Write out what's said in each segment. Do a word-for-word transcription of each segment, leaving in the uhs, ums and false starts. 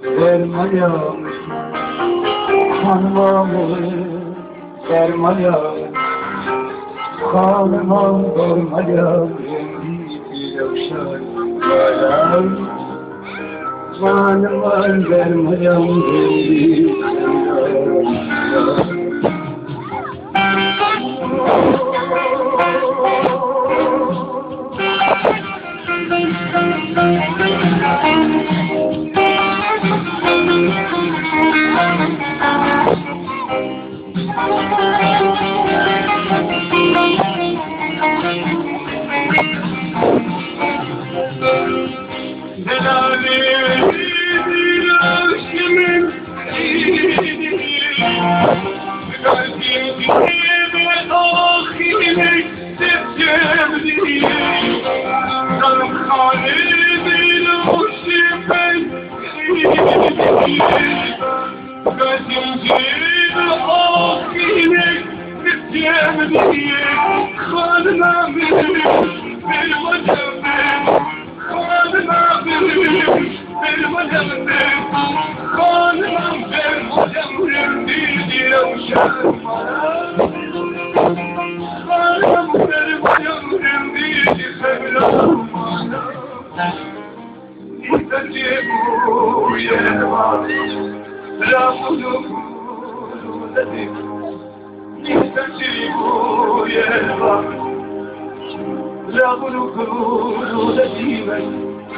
Vermaya, xanima min, vermaya, xanima min, vermaya, rengî rewşan, xanima min, vermaya, rengî rewşan.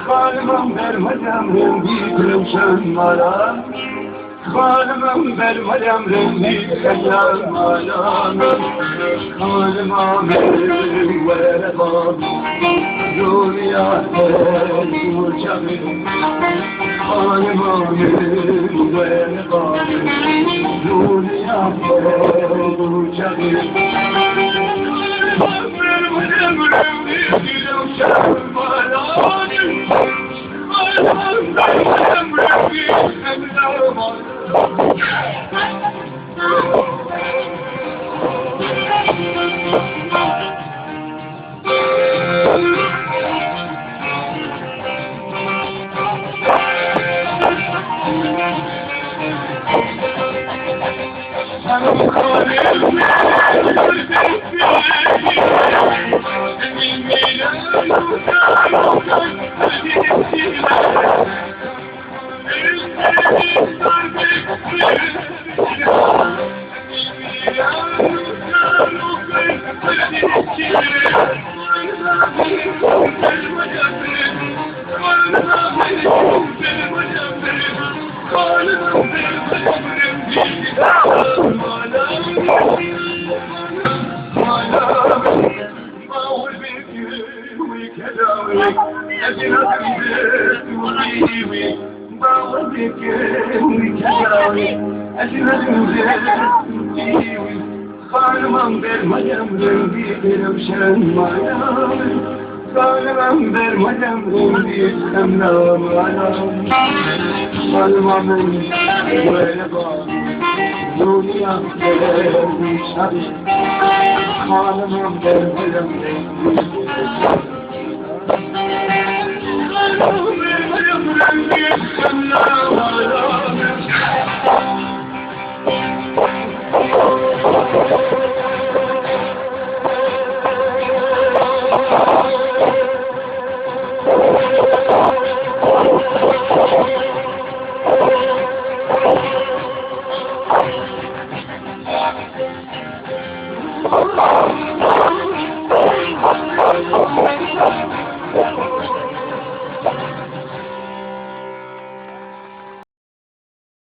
Xanimam ber Meryem rengî rewşen mala. Xanimam ber Meryem rengî rewşen mala. Xanimam were bab, duniya te çaxî. Xanimam ber Meryem rengî rewşen mala. Xanimam ber Meryem rengî rewşen mala. Xanimam ber Meryem rengî rewşen mala. Xanimam ber Meryem rengî